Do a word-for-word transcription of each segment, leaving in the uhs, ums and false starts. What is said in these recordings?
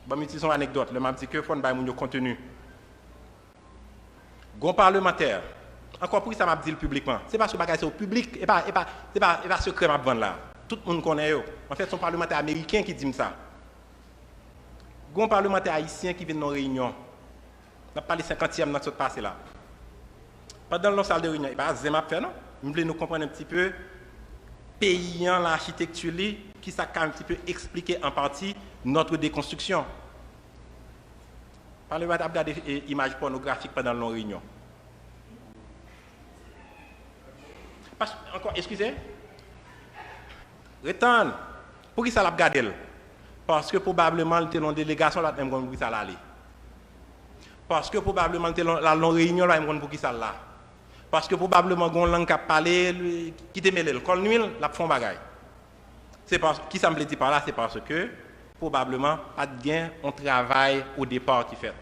Ban m itilize yon anekdòt, lè m ap di ke fò n bay moun yo konteni. Gon palmantè, ankò poukisa m ap di l piblikman? Se paske bagay sa yo piblik, e pa, e pa, se pa, e pa sekrè m ap vann la. Tout moun konnen yo. Anfèt, se yon palmantè ameriken ki di m sa. Gon palmantè ayisyen ki vin nan yon reyinyon. N ap pale senkantyèm nan ki sot pase la. Pandan l nan sal de reyinyon, e pa zen m ap fè non. M vle nou konprann un petit peu peyi an, lachitekti li, ki sa k ka un petit peu eksplike an pati notre déconstruction. Palmantè ap gade e, imaj pònografik pandan l nan reyinyon. Pas, ankò, eskize. Ret tann. Poukisa l ap gade l? Paske pwobableman l te nan delegasyon, l pa t menm konn poukisa l ale. Paske pwobableman l te nan, l al nan reyinyon, l pa menm konn poukisa l la. Paske pwobableman gon lang k ap pale, li, ki te mele l. Kò l nwi l, l ap fè yon bagay. Se pa, kisa m vle di pa la, se paske pwobableman pa t gen yon travay o depa ki fèt.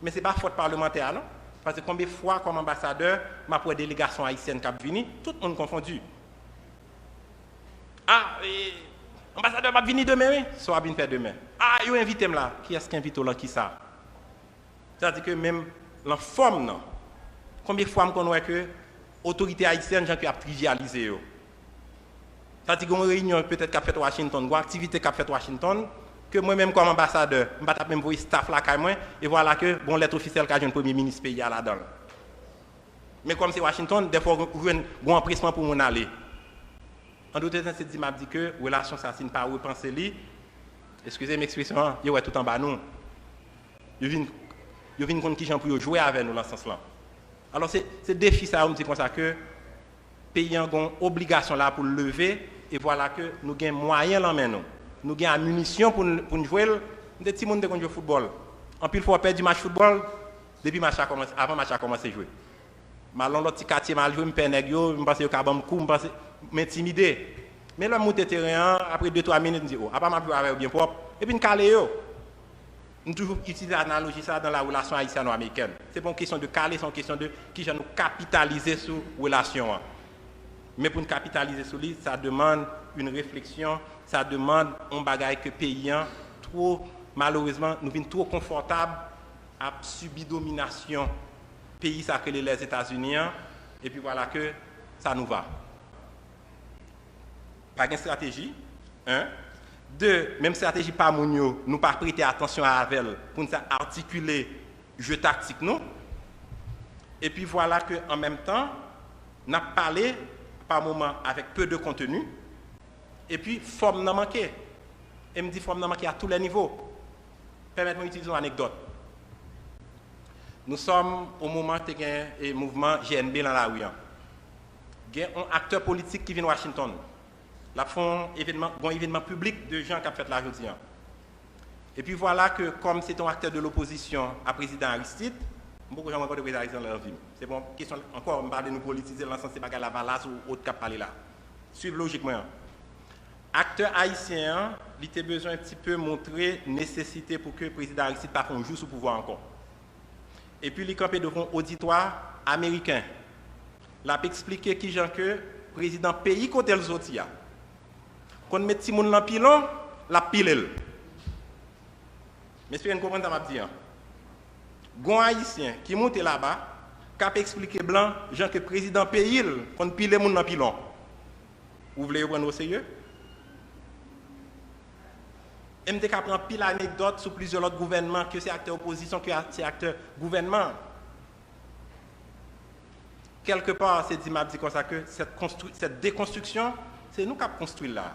Men se pa fòt palmantè a non. Paske konbyen fwa kòm anbasadè, m ap wè delegasyon ayisyèn k ap vini, tout moun konfondi. Ah, e, anbasadè m ap vini demen wi. Sa w ap vin fè demen? Ah, yo envite m la. Kiyès ki envite w lan kisa? Sa di ke menm lan fòm nan, konbyen fwa m konn wè ke otorite ayisyèn jan ke ap trivyalize yo? Sa di gen yon reyinyon petèt k ap fèt Washington, gen yon aktivite k ap fèt Washington, ke mwen menm kòm anbasadè, m pa t ap menm voye staff lakay mwen, e vwala ke gen yon lèt ofisyèl ka jwenn premye minis peyi a ladan l. Men kòm se Washington, dèfwa ou jwenn gen yon anpresman pou moun ale. An dòt tèm, se di m ap di ke relasyon sa, si n pa repanse li, eskize m ekspresyon an, yo wè tout anba nou. Yo vin, yo vin konn kijan pou yo jwe avè nou lan sans lan. Alò, se, se defi sa yo, m di konsa ke peyi an gen yon obligasyon la pou l leve, e vwala ke nou gen mwayen lan men nou. Nou gen aminisyon pou n, pou n jwe l. M te timoun, m te konn jwe foutbòl. Anpil fwa, w pèdi match foutbòl, depi match la kòmanse, avan match la kòmanse jwe. M al nan lòt ti katye, m al jwe, m pè nèg yo, m panse yo ka ban m kou, m panse, m entimide. Men lè m moute teren an, apre de twa minit, m di, o, apa m ap jwe avè yo byen pwòp, epi n kale yo. M toujou itilize analoji sa a dans la relation haïtiano-américaine. Se pa yon kesyon de kale, se yon kesyon de kijan nou kapitalize sou relasyon an. Men pou n kapitalize sou li, sa demann yon refleksyon, sa demann yon bagay ke peyi an, two, malerezman, nou vin two konfòtab ap sibi dominasyon peyi sa k rele Lèzetazini an, epi vwala ke sa nou va. Pa gen estrateji, en. De, menm estrateji pa moun yo, nou pa prete atansyon avè l pou n sa atikile je taktik nou. Epi vwala ke an menm tan, n ap pale pa moman avèk peu de contenu, epi fòm nan manke. E m di fòm nan manke à tous les niveaux. Pèmèt mwen itilize yon anekdòt. Nou sòm o moman te gen e mouvman G N B lan lari an. Gen yon aktè politik ki vin Washington. L ap fè yon evènman, gon evènman piblik de jan k ap fèt la jodi an. Epi vwala ke kòm se te yon aktè de lopozisyon a prezidan Aristide, m poko janm rankontre prezidan Aristide lan vi m. Se pa yon kesyon ankò, m pa vle nou politize lan sans se bagay Lavalas ou ot k ap pale la. Swiv lojik mwen an. Aktè ayisyen an, li te bezwen un petit peu montre nesesite pou ke prezidan Aristide pa fè yon jou sou pouvwa ankò. Epi li kanpe devan yon oditwa ameriken. L ap eksplike kijan ke prezidan peyi kote l soti a konn met timoun lan pilon, l ap pile l. M espere n konprann sa m ap di an. Gon ayisyen ki moute laba, k ap eksplike blan jan ke prezidan peyi l konn pile moun nan pilon. Ou vle yo pran nou oserye? E m te ka pran anpil anekdòt sou plizyè lòt gouvènman, ke se aktè opozisyon, ke a-, se aktè gouvènman. Kèlkepa, se di m ap di konsa ke cette constru-, cette déconstruction, se nou k ap konstwi l la.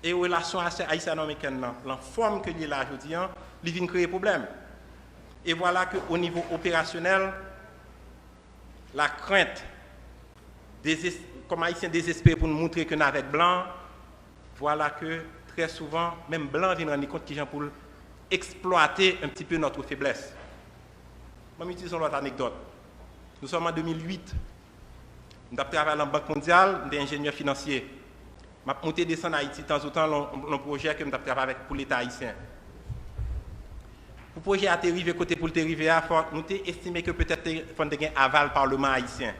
E relasyon ayisyano-amerikèn nan, lan fòm ke l ye la jodi an, li vin kreye pwoblèm. E vwala ke o nivo operasyonèl, la krent, dezes-, kòm Ayisyen dezespere pou n montre ke n avèk blan, vwala ke trè souvan, menm blan vin rann li kont kijan pou l eksplwate un petit peu notre faiblesse. Ban m itilize yon lòt anekdòt. Nou sòm an de mil uit. M t ap travay lan Bank Mondyal, m te enjenyè finansye. M ap moute desann Ayiti tanzantan lan, lan pwojè ke m t ap travay avèk pou Leta ayisyen. Pou pwojè a te rive kote pou l te rive a, fò, nou te estime ke petèt te, fò n te gen aval Palman ayisyen.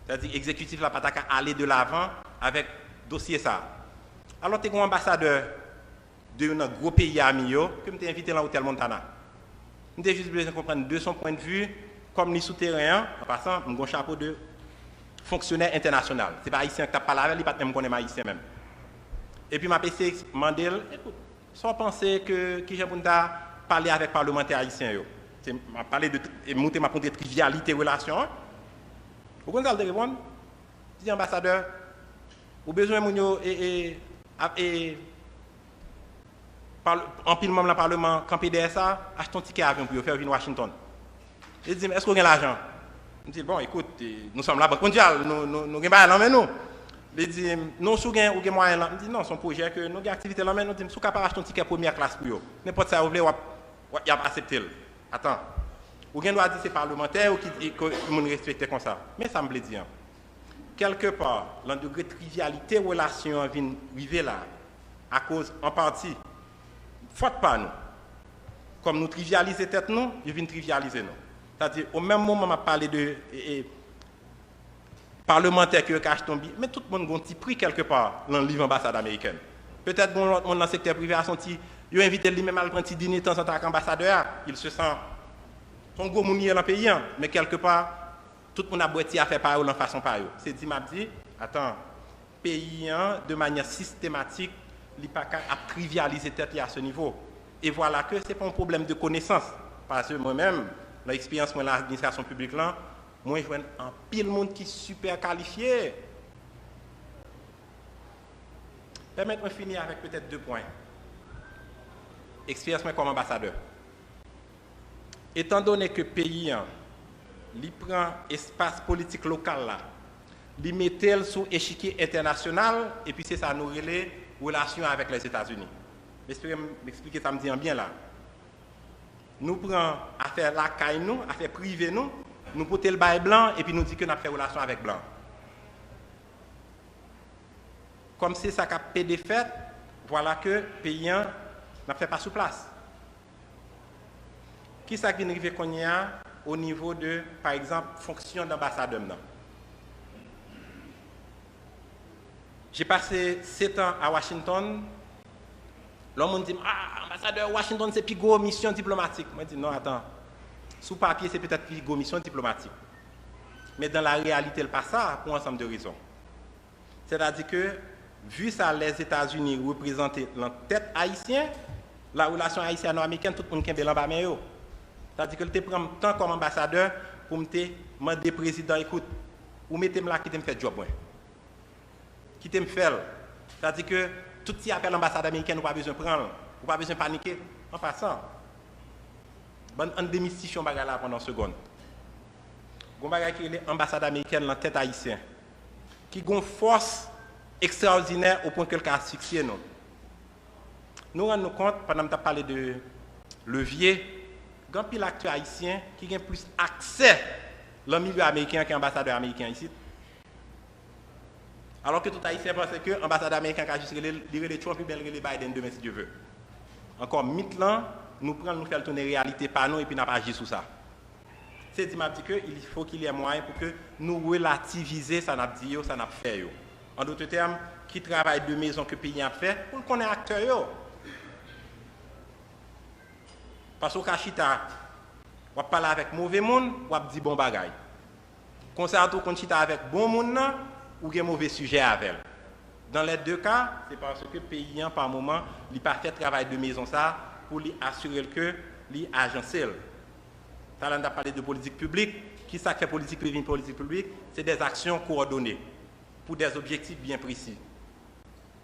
Sètadi egzekitif la pa ta ka ale de lavan avèk dosye sa a. Alò, te gen yon anbasadè de youn nan gwo peyi ami yo, ke m te envite nan Hotel Montana. M te jis bezwen konprann de son pwennvi, kòm li sou teren an, an pasan, m gon chapo de fonksyonè entènasyonal. Se pa ayisyen an ki t ap pale avè l, li pa t menm konnen m ayisyen menm. Epi m ap eseye mande l, ekout, sa w panse ke, kijan pou n ta pale avèk palmantè ayisyen yo? Se, m ap pale de, e moutre, m ap moutre trivyalite relasyon an. Ou konn sa l te reponn? Li di, anbasadè, ou bezwen moun yo, e, e, ap, e, anpil manm nan palman kanpe dèyè sa, achte yon tikè avyon pou yo fè yo vin Washington. Li di m, èske w gen lajan? M di l, bon, ekout, e, nou sòm la Bank Mondyal, nou, nou, nou gen bagay lan men nou. Li di m, non, si w gen, ou gen mwayen lan. M di, non, se yon pwojè ke nou gen aktivite lan men nou. Di m, si w kapab achte yon tikè premyè klas pou yo, nenpòt sa yo vle, w ap, w ap, y ap aksepte l. Atan, ou gen dwa di se palmantè yo ki, ki, ke moun respekte konsa. Men sa m vle di an. Kèlkepa, lan degre trivyalite relasyon an vin rive la, akoz, an pati, fòt pa nou. Kòm nou trivyalize tèt nou, yo vin trivyalize nou. Sa di, o menm moman m ap pale de, e, e, palmantè ke yo ka achte yon bi, men tout moun gon ti pri kèlkepa lan liv anbasad amerikèn. Petèt gon lòt moun lan sektè prive a, se yon ti, yo envite l li menm al pran ti dine tanzantan ak anbasadè a, il se sent, se yon gwo moun li ye lan peyi an, men kèlkepa, tout moun ap bwè ti afè pa yo lan fason pa yo. Se di m ap di, atan, peyi an, de manyè sistematik, li pa ka ap trivyalize tèt li a se nivo. E vwala ke se pa yon pwoblèm de konesans. Paske mwen menm, lan eksperyans mwen lan administrasyon piblik lan, mwen jwenn anpil moun ki sipè kalifye. Pèmèt mwen fini avèk petèt de pwen. Eksperyans mwen kòm anbasadè. Etan done ke peyi an, li pran espas politik lokal la, li mete l sou echikye entènasyonal, epi se sa nou rele relasyon avèk Lèzetazini. M espere m eksplike sa m di an byen la. Nou pran afè lakay nou, afè prive nou, nou pote l bay blan, epi nou di ke n ap fè relasyon avèk blan. Kòm se sa k ap pede fèt, vwala ke peyi an, n ap fè pa sou plas. Kisa k vin rive kounye a o nivo de, pa egzanp, fonksyon danbasadè m nan? J'ai passé sept ans à Washington. Lè yon moun di m, ah, anbasadè Washington se pi gwo misyon diplomatik. Mwen di, non, atan. Sou papye, se petèt pi gwo misyon diplomatik. Men dan la reyalite, l pa sa, pou ansanm de rezon. Sètadi ke, vi sa Lèzetazini reprezante lan tèt ayisyen, la relasyon ayisyano-amerikèn, tout moun kenbe l anba men yo. Sètadi ke l te pran m tan kòm anbasadè pou m te mande prezidan, ekout, ou mete m la, kite m fè djòb mwen. Kite m fè l. Sètadi ke tout ti apèl anbasad amerikèn, ou pa bezwen pran l. Ou pa bezwen panike. An pasan, bann, ann demistifye yon bagay la pandan yon segonn. Gon bagay ki rele anbasad amerikèn lan tèt ayisyen, ki gon fòs ekstraòdinè o pwen ke l ka asfiksyé nou. Nou rann nou kont, pandan m t ap pale de levye, gen anpil aktè ayisyen ki gen plis aksè lan milye ameriken an ke anbasadè ameriken an isit. Alò ke tout ayisyen panse ke anbasadè ameriken an ka jis rele, li rele Trump oubyen li rele Biden demen, si Dye ve. Ankò, mit lan, nou pran l, nou fè l tounen reyalite pa nou, epi n ap aji sou sa. Se di m ap di ke il faut qu'il y ait moyen pou ke nou relativize sa n ap di yo, sa n ap fè yo. An dòt tèm, ki travay de mezon ke peyi an ap fè, pou l konnen aktè yo. Paske w ka chita, w ap pale avèk move moun, w ap di bon bagay. Konsa tou, w konn chita avèk bon moun nan, ou gen move sijè avè l. Dans les deux cas, se paske peyi an, pa moman, li pa fè travay de mezon sa pou li asire l ke li ajanse l. Talè n t ap pale de politik piblik. Kisa k fè politik piblik vin politik piblik? Se des actions coordonnées pour des objectifs bien précis.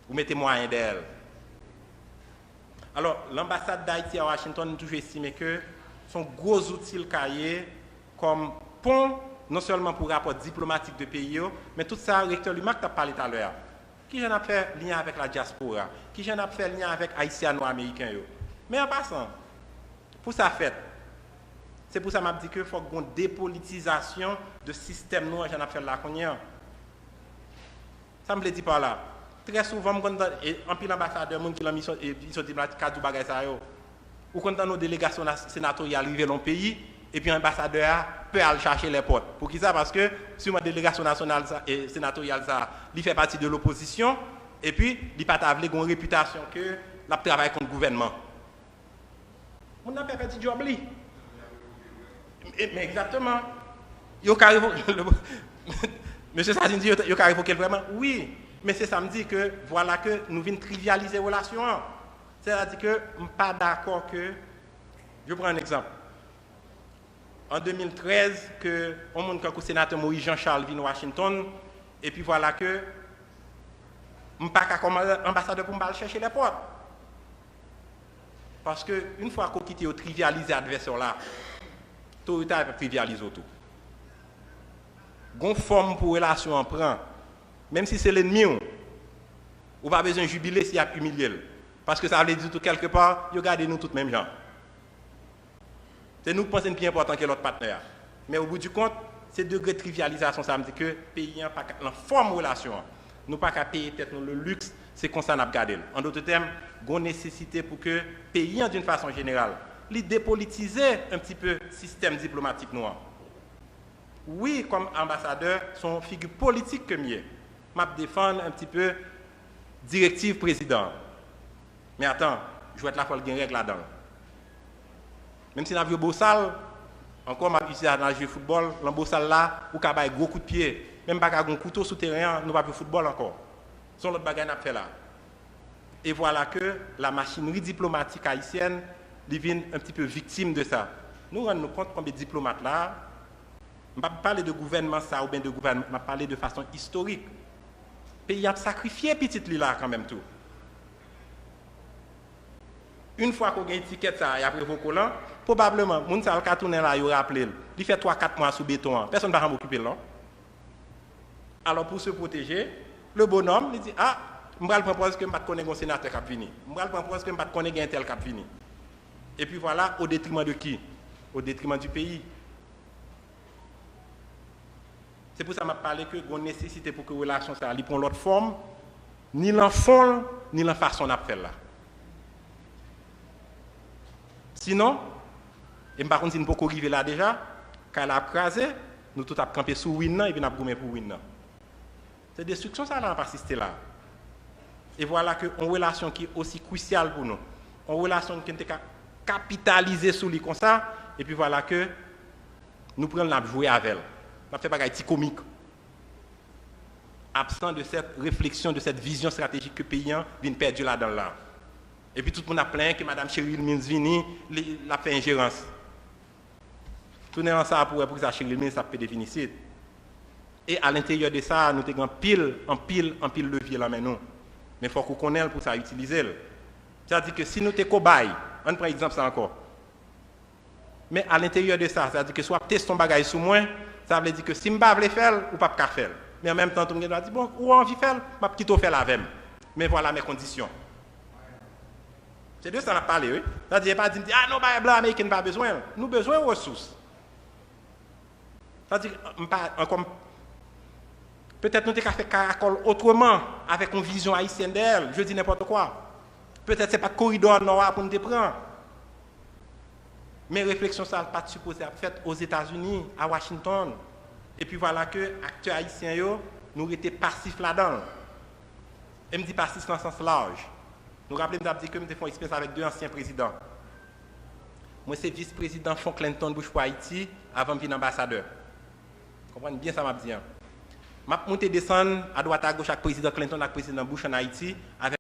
Ou mete mwayen dèyè l. Alò, lanbasad Dayiti a Washington, m toujou estime ke se yon gwo zouti l ka ye kòm pon, non sèlman pou rapò diplomatik de peyi yo, men tout sa Rektè Lumac t ap pale talè a. Kijan n ap fè lyen avèk ladyaspora? Kijan n ap fè lyen avèk ayisyano-ameriken yo? Men an pasan, pou sa fèt, se pou sa m ap di ke fòk gon depolitizasyon de sistèm nou an, jan n ap fè l la kounye an. Sa m vle di pa la? Trè souvan, m konn tande, e, anpil anbasadè, moun ki lan misyon, e, misyon diplomatik ka di w bagay sa yo. Ou konn tande yon delegasyon na-, senatoryal rive lan yon peyi, epi anbasadè a pè al chache lèpòt. Poukisa? Paske siman delegasyon nasyonal sa, e, senatoryal sa, li fè pati de lopozisyon, epi li pa ta vle gon repitasyon ke l ap travay kont gouvènman. Moun nan pè pèdi djòb li. E, men egzakteman. Yo ka revoke. Mesye Sazin di yo, yo ka revoke l vrèman. Wi, men se sa m di ke vwala ke nou vin trivyalize relasyon an. Sètadi ke m pa dakò ke, je prends un exemple. An de mil trèz, ke yon moun kankou senatè Moïse Jean Charles vin Washington, epi vwala ke m pa ka kòm anbasadè pou m pa al chèche lèpòt. Paske, yon fwa ke w kite yo trivyalize advèsè w la, to ou ta, y ap trivyalize w tou. Gon fòm pou relasyon an pran, menm si se lènmi w, ou pa bezwen jibile si y ap imilye l. Paske sa vle di tou, kèlkepa, yo gade nou tout menm jan. Se nou k panse n pi enpòtan ke lòt patnè a. Men au bout du compte, se degre trivyalizasyon sa a m di ke peyi an pa ka, nan fòm relasyon an, nou pa ka peye tèt nou le luxe, se konsa n ap gade l. En d'autres termes, gon nesesite pou ke peyi an, d'une façon générale, li depolitize un petit peu sistèm diplomatik nou an. Wi, kòm anbasadè, se yon figi politik ke m ye. M ap defann un petit peu direktiv prezidan an. Men atan, jwèt la fò l gen règ ladan l. Menm si n ap jwe bosal, ankò m ap itilize analoji foutbòl, nan bosal la, ou ka bay gwo kout pye, men m pa ka gen kouto sou teren an, nou p ap jwe foutbòl ankò. Se yon lòt bagay n ap fè la. E vwala ke la machinri diplomatik ayisyèn, li vin un petit peu viktim de sa. Nou rann nou kont konbyen diplomat la, m p ap pale de gouvènman sa oubyen de gouvènman, m ap pale de fason istorik. Peyi ap sakrifye pitit li la kanmenm tou. Yon fwa ke w gen etikèt sa a, y ap revoke w lan, pwobableman, moun sa a l ka tounen la, yo raple l. Li fè twa, kat mwa sou beton an. Pèsonn pa janm okipe l, non. Alò, pou se pwoteje, le bonòm, li di, a, m pral pran pòz ke m pa t konnen gen yon senatè k ap vini. M pral pran pòz ke m pa t konnen gen entèl k ap vini. Epi vwala, au détriment de qui? Au détriment du pays. Se pou sa m ap pale ke gon nesesite pou ke relasyon sa a, li pran lòt fòm, ni lan fon l, ni lan fason n ap fè l la. Sinon, e m pa konn si n poko rive la deja, kay la ap kraze, nou tout ap kanpe sou win nan, epi n ap goumen pou win nan. Se destriksyon sa a n ap asiste la. E vwala ke yon relasyon ki osi krisyal pou nou, yon relasyon ke n te ka kapitalize sou li konsa, epi vwala ke nou pran l, n ap jwe avè l. N ap fè bagay ti komik. Absan de cette réflexion, de cette vision stratégique ke peyi an vin pèdi ladan l la. Epi tout moun ap plenyen ke Madam Cheryl Mills vini, li, l ap fè enjerans. Tounen lan sa a pou wè poukisa Cheryl Mills ap pede vin isit. E a lenteryè de sa, nou te gen anpil, anpil, anpil levye lan men nou. Men fòk ou konnen l pou sa itilize l. Sètadi ke si nou te ko bay, ann pran egzanp sa ankò. Men a lenteryè de sa, sètadi ke si w ap teste yon bagay sou mwen, sa vle di ke si m pa vle fè l, ou p ap ka fè l. Men an menm tan tou, m gen dwa di, bon, ou anvi fè l, m ap kite w fè l avè m. Men vwala mes conditions. Se de sa n ap pale, wi. Sètadi, e pa di m di, a non, bagay blan ameriken pa bezwen l. Nou bezwen resous. Sètadi, m pa, ankò, m, petèt nou te ka fè karakòl otreman, avèk yon vizyon ayisyèn dèyè l, je dis n'importe quoi. Petèt se pa t koridò nò a pou n te pran. Men refleksyon sa a pa t sipoze ap fèt Ozetazini, a Washington. Epi vwala ke aktè ayisyen yo, nou rete pasif ladan l. E m di pasif nan sans laj. Nou raple m t ap di ke m te fè yon eksperyans avèk de ansyen prezidan. Mwen se vis prezidan Fon Clinton Bush pou Ayiti avan m vin anbasadè. Konprann byen sa m ap di an. M ap moute desann adwat agoch ak prezidan Clinton ak prezidan Bush ann Ayiti avèk